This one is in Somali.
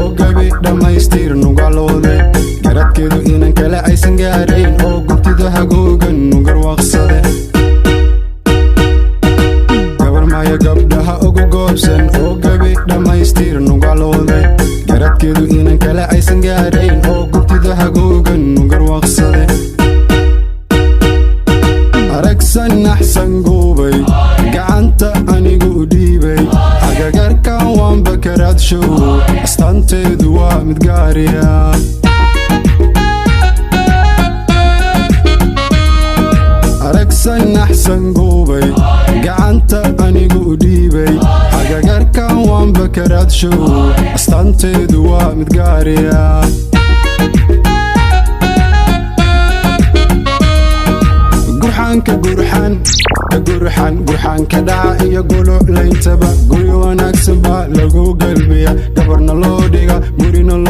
Oo gabi dhammaystir nugaloode, garadkeedu inan kale aysan gaarayn, oo guntida hagoogan nugarwaaqsade. Gabar maya gabdhaha ugu goobsan, oo gabi dhammaystir nugaloode, garadkeedu inan kale aysan gaarayn, oo guntida hagoogan nugarwaaqsade. Aragsan naxsan guubay, gacanta anigu u dhiibay, agagarkan waanba karaadshow, astaanteedu waa mid gaariya. Aragsan naxsan guubay, gacanta anigu u dhiibay, agagarkan waanba karaadshow, astaanteedu waa mid gaariya. Gurxaanka gurxan ka gurxan, gurxaanka dhaca iyo guluclayntaba, guri wanaagsan baa lagu galbiya, gabarna loo dhiga, gurina loo